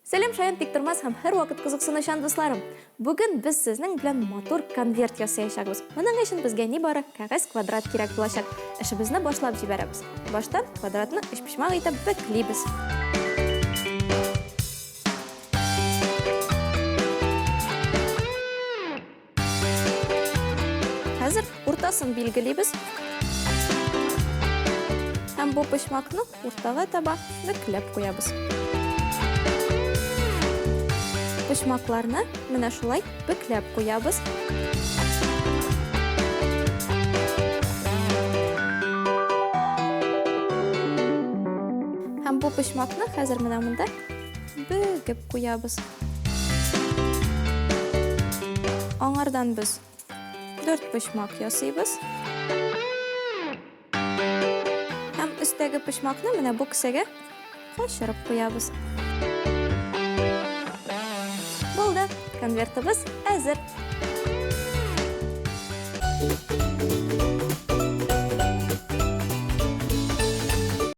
Сәлам шаян тиктормас һәм һәрвакыт кызыксынучан дусларым! Бүген без сезнең белән матур конверт ясаячакбыз. Моның өчен безгә нибары кәгазь квадрат кирәк булачак. Эшебезне башлап җибәрәбез. Башта квадратны өчпочмак итеп бөклибез. Хәзер уртасын билгелибез. Һәм бу почмакны уртага таба бөкләп куябыз. Почмакларны менә шулай бөкләп куябыз. Һәм бу почмакны хәзер менә монда бөгеп куябыз. Аңардан без дүрт почмак ясыйбыз. Һәм өстәге почмакны менә бу кесәгә качырып куябыз. Булды, конвертыбыз әзер.